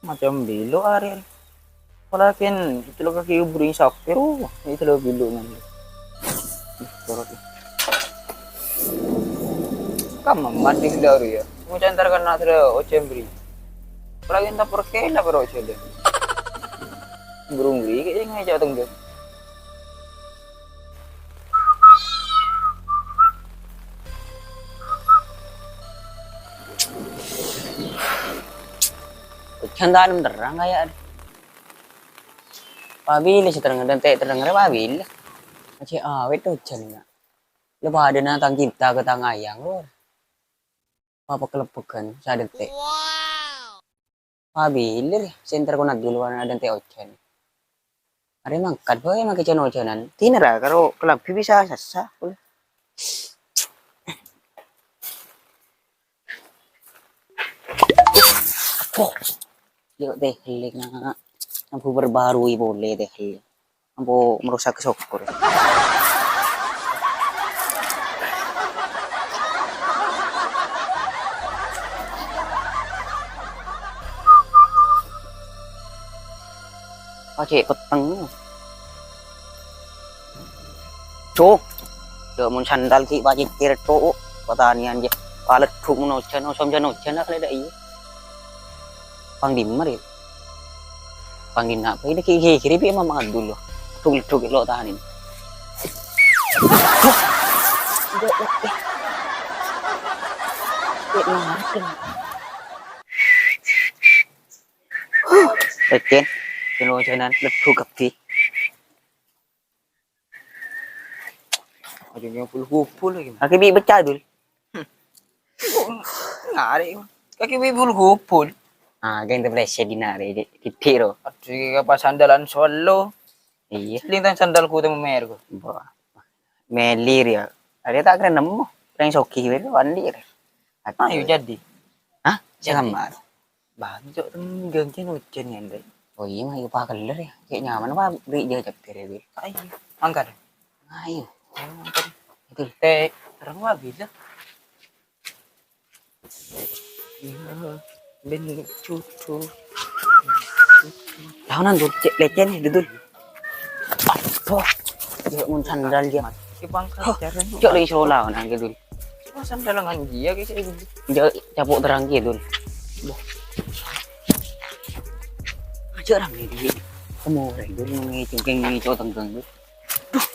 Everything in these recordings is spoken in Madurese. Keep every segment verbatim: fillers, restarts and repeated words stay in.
Macem bilo arè, arè. Apalagi itu lo kaki buri sapè, uh, itu lo bilo nanti. Torot. Kamu mati ke daru ya. Mau cantar kan nak ada ojek beri. Apalagi entah perkela baru ojek deh. Burung beri kayaknya ngajak tenggelam. Ojhân ta' nem terrang kaya' adâ'. Pabillâ sè terrang, dântè' terrang rè pabillâ. Ajjhâ' awet ojhân, enggak. Lè padâna tang cinta ka tang ayang, lor. Papekleppegan, sadântè'. Pabillâ rè, sè entar kona duluan adântè' ojhân. Arè mangkat bhâi makè can-ojhânan. Dinah ra karo kalambhi bisa sassa. Apo? Yo, tèhèlèng, nak. Ambu perbarui polè, tèhèlèng. Ambu merusak sokor. Pajhât petteng. Cok. Dâ' mon sandal ghi' pacècèr, Cok. Patanèyan jâ. Paleddhuk mon ojhân, osom jân ojhân, akala dâ' iyâ. Pang dimma, rè? Pang dinna' bhâi, ghi'-ghighiri bi' emma' mandul, lo. Dhuk-leddhuk lo' tanèn. Cèk marken. Lecèn, can-ojhânan, leddhuk kabbhi. Aja nyopol gubul lagi. Kaki bi' pecah, Dul. Kok ngarè', kaki bi' bulu gubul. Ah, kèng terpleset dinna' rè, di, di, di, ro. Aduh, iki apa sandalan solo? Iyâ. Lintang sandalku temu merek. Wah. Meli rè, ya. Arè ta' kèra nemmo. Rèng soghi wèra wali rè. Ayo jadi. Hah? Jadi. Selamat. Bâ, cok, tenggang, can ojhân, ya, Ndre. Oh, iyâ, mah, iyâ, pakeller, ya. Cè' nyaman, apa, bri' jâ cèpèr, ya, Bil? Ayo, angkat. Ayo. Ayo, angkat. Itu. Tè, terang, wah, bisa. Iya, ben cucu. Laonan, Dul, cè' lecèn, ya, Dul. Aduh. Ya, mon sandal, ya. Ki pangkat, Hah, caranya. Cok, lagi solo, laonan, ya, Dul. Cuma sandal ngan dia, kayak gitu. Jâ' capok terrang kèya, Dul. Aja' rame di. Kamu rek, Dul, ngecengkeng, ngecok tenggang, Dul. Duh.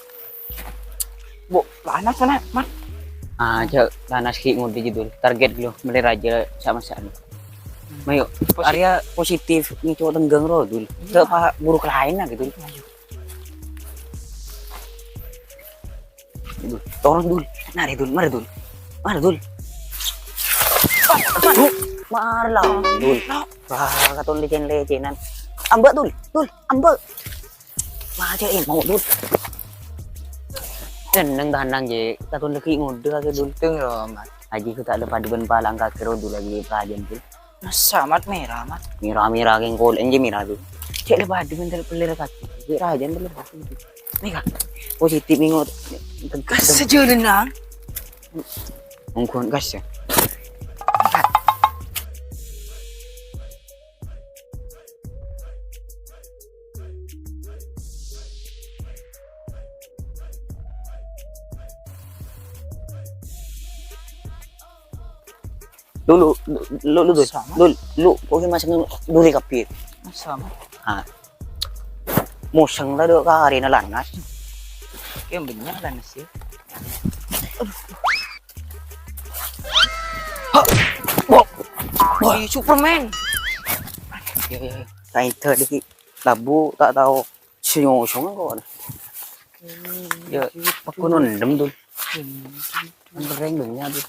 Bu, panas sana, Mat. Ah, jâ' panas ki ngudi, Dul. Target lo, beli raja sama-sama. Mayo, positif. Area positif ngecok tenggang ro, Dul. Iya. Ke pa-, buruk lain lah gitu. Ayo. Dul, turun, Dul. Mari, Dul, mari, Dul. Mari, Dul. Aduh, marlah, Dul. Wah, katon lecen-lecenan. Ambek, Dul, Dul, ambek. Wah, cek, eh, mau, Dul. Tenang, tenang, je. Katon lagi ngode aja, Dul. Teng, Roman. Aji ku tak lepas di ben palang kaki ro, Dul, lagi pelajaran, Dul. Masa, Mat, merah, Mat? Merah-merah keng kol, enje merah tu. Cek lepas di mental pelir kaki. Cek rajan pelir kaki. Mega. Positif minggu. Gas saja, Nang. Mungkin gas ya. Dulu, lu, lu, lu, Dul. Sama. Dul, lu, kok ki masang duri kabeh? Sama. Ah. Musang tadi karena lanas. Yang banyak lanas ya. Ha! Wah! Wah, Superman. Ya, ya, ya. Tak ada dikit. Labu tak tahu. Senyosong kok. Ya, aku nondem, Dul. Ngereng dunia, Dul.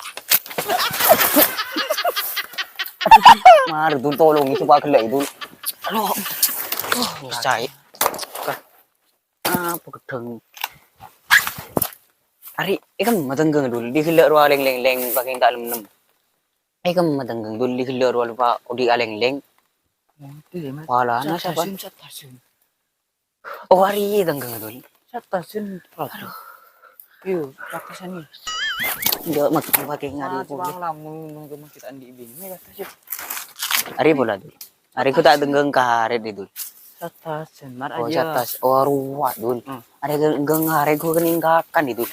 Mar, Dul, tolong, coba gelek, Dul. Aduh. Oh, nyesai. Apa gedeng? Ari, ikan matenggang, Dul. Di gelek ruang leng-leng, pakai tak lem-lem. Ikan matenggang, Dul. Di gelek ruang lupa, odi aleng-leng. Pala, nah, siapa? Satasun, satasun. Oh, ari tenggang, Dul. Satasun, Pratu. Aduh. Yo, satasun ni. Enggak, mak, pakai ngari. Ah, pula. Cuma lamun nunggu kita andi bini, ya, satasun. Ari pula, Dul. Arè ghu ta' denggheng karè, Dul. Satas, Mar, oh, aja. Satas. Oh, arowa, Dul. Hmm. Arè denggheng karè ghu kenning kakan, Dul.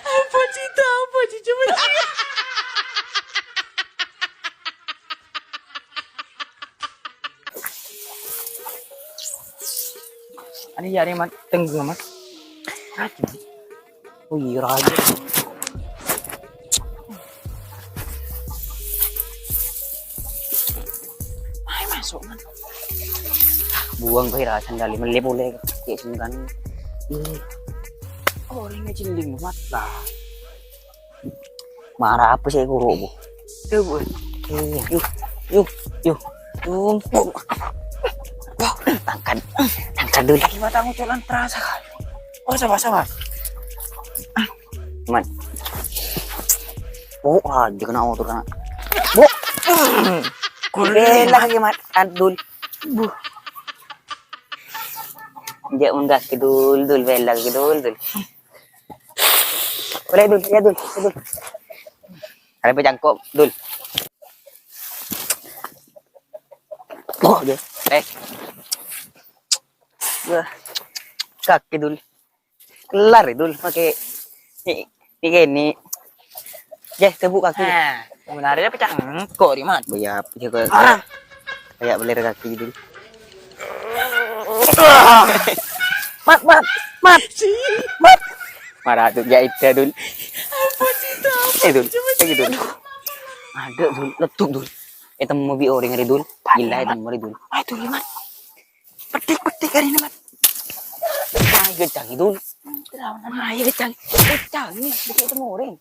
Apa sih, apa sih, coba sih? Ani ya, ini, Mat. Tenggu, Mat. Aduh. Oh iya, raja. Ayo masuk, Mat. Buang bae ra sandal, mele pole. Kayak sungkan. Ih. Oh, ini celing, Mat. Lah. Mara apa sih guru, Bu? Tuh, Bu. Iya. Yuk, yuk, yuk. Tung, tung. Wah, tangkat. Tangkat dulu. Lagi mata nguculan terasa, kan? Oh, sama, sama. Man. Oh, aja kena motor, kena. Bu. Bela lagi, Mat. Adul. Bu. Jek mun gas kidul, Dul. Bela kidul, Dul. Boleh, Dul. Ya, Dul. Ya, Dul. Ada pecangkok, Dul. Oh, dia. Eh. Wah. Kaki, Dul. Kelar, Dul. Pakai ni, ni, ni. Jeh, tebuk kaki. Nah, sebenarnya pecangkok, di mana? Boya, dia ke, ah, kayak beler kaki, Dul. Mat, mat, mat, mat. Marah tuh, ya itu, Dul. Eh, Dul, eh, Dul. Ada, Dul, letuk, Dul. Eh, temu bi orang hari, Dul. Gila, eh, temu hari, Dul. Ayo, Dul, Mat. Petik, petik hari ini, Mat. Ayo, gecang, Dul. Ayo, gecang. Gecang, ini, dikit temu orang.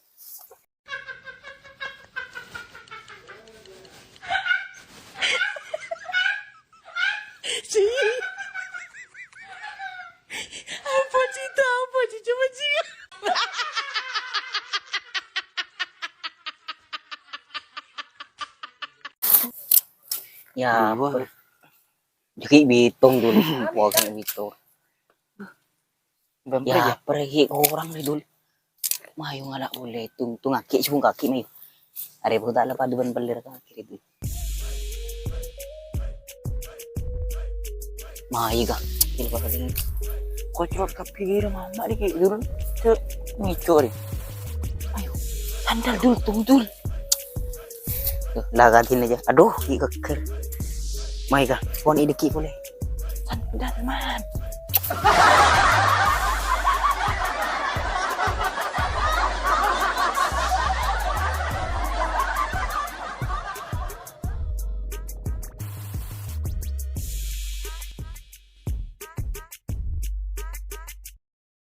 Apa sih itu? Apa sih? Coba sih. Ya, apa? Jadi bitong, Dul. Wah, kayak bitong. Ya, pergi orang nih, Dul. Mayu ngala' boleh, tung, tung aki, sibung kaki, mayu. Are pun tak lepas depan pelir kaki itu. Mayu, Kak. Ini bakal ini. Kocok kaki diri, mama, di kayak dulu. Cek, ngicor. Ayo, sandal, Dul, tung, Dul. Tuh, lah, gantiin aja. Aduh, ki geger. Mai, Kak. Pon ini ki boleh. Sandal, man.